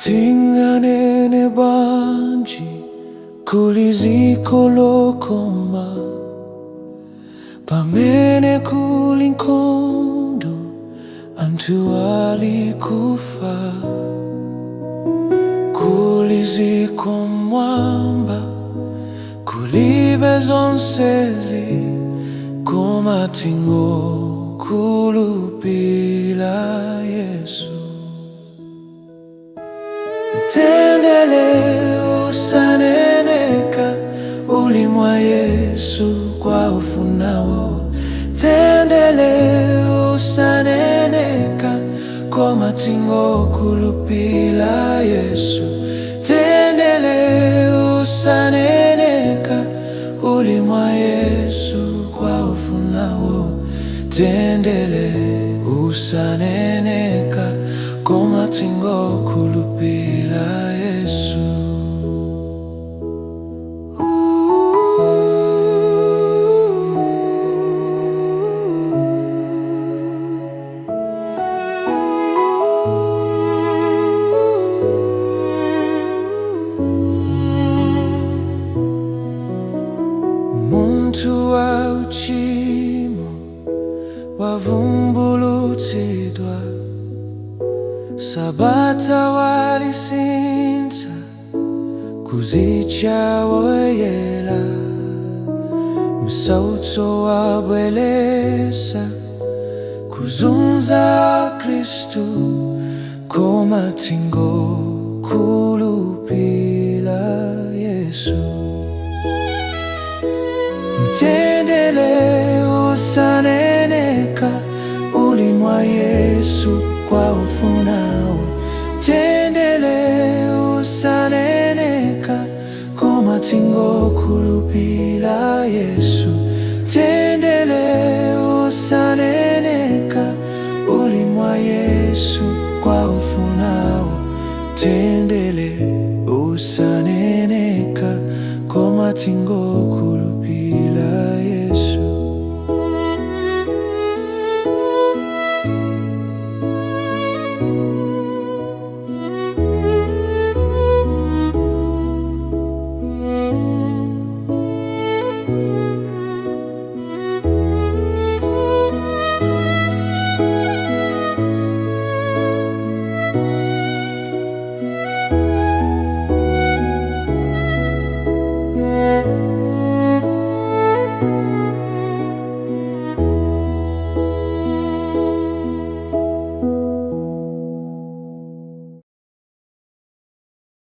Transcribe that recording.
Tinganene bwanji kuli dziko lokoma pamene kuli nkhondo, anthu ali kufa? Kuli dziko mwamba kulibe zonsezi, koma tingokhulupira Yesu. Mtendere usaneneka uli mwa Yesu kwa ofunawo. Mtendere usaneneka, koma tingokhulupira Yesu. Mtendere usaneneka uli mwa Yesu kwa ofunawo. Mtendere usaneneka, koma tingokhulupira Yesu. Munthu wa uchimo wavumbulutsidwa, Sabata walisintha kudzitcha woyera, msautso wabweretsa kuzunza Khristu, koma tingokhulupira Yesu. Mtendere usaneneka uli mwa Yesu kwa ofunawo. Mtendere usaneneka, koma tingokhulupira Yesu. Mtendere usaneneka uli mwa Yesu kwa ofunawo. Mtendere